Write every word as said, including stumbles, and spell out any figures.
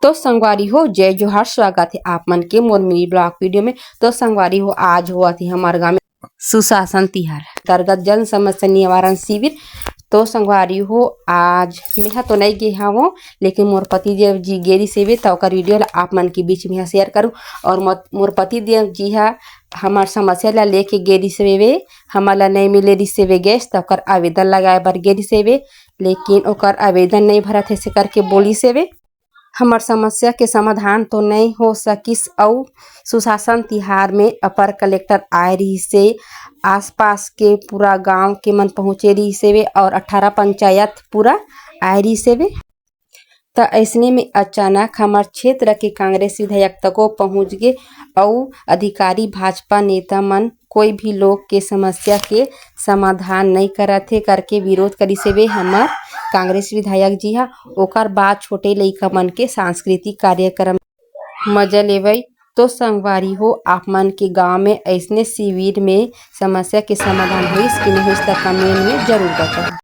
तो संगवारी हो, जय जोहार, स्वागत हे आप मन के मोर मिनी ब्लॉग वीडियो में। तो संगवारी हो, आज होवत हे हमर गांव में सुशासन तिहार अंतर्गत जन समस्या निवारण शिविर। तो संगवारी हो, आज मेहा तो नई गे हवं, लेकिन मोर पतिदेव जी गे रिहिस हेवे, त ओकर वीडियो ला आप मन के बीच में शेयर करूँ। और मत-, मोर पतिदेव जी हा हमर समस्या ला लेके गे रिहिस हेवे, हमन ला नई मिले रिहिस हेवे गैस, त ओकर आवेदन लगाए बर गे रिहिस हेवे, लेकिन ओकर आवेदन नई भरत हे, से करके बोलिस हेवे। हमर समस्या के समाधान तो नई हो सकिस अउ सुशासन तिहार में अपर कलेक्टर आए रिहिस हे, आसपास के पूरा गांव के मन पहुंचे रिहिस हेवे और अठारह पंचायत पूरा आए रिहिस हेवे। त अइसने में अचानक हमर क्षेत्र के कांग्रेस विधायक तको पहुंच गे अउ अधिकारी भाजपा नेता मन कोई भी लोग के समस्या के समाधान नई करत हे करके विरोध करिस हेवे हमर कांग्रेस विधायक जी हा। ओकर बाद छोटे लइका मन के सांस्कृतिक कार्यक्रम मजा लेवई। तो संगवारी हो, आप मन के गांव में अइसने शिविर में समस्या के समाधान होइस कि नहीं होइस, त कमेंट में जरूर बताओ।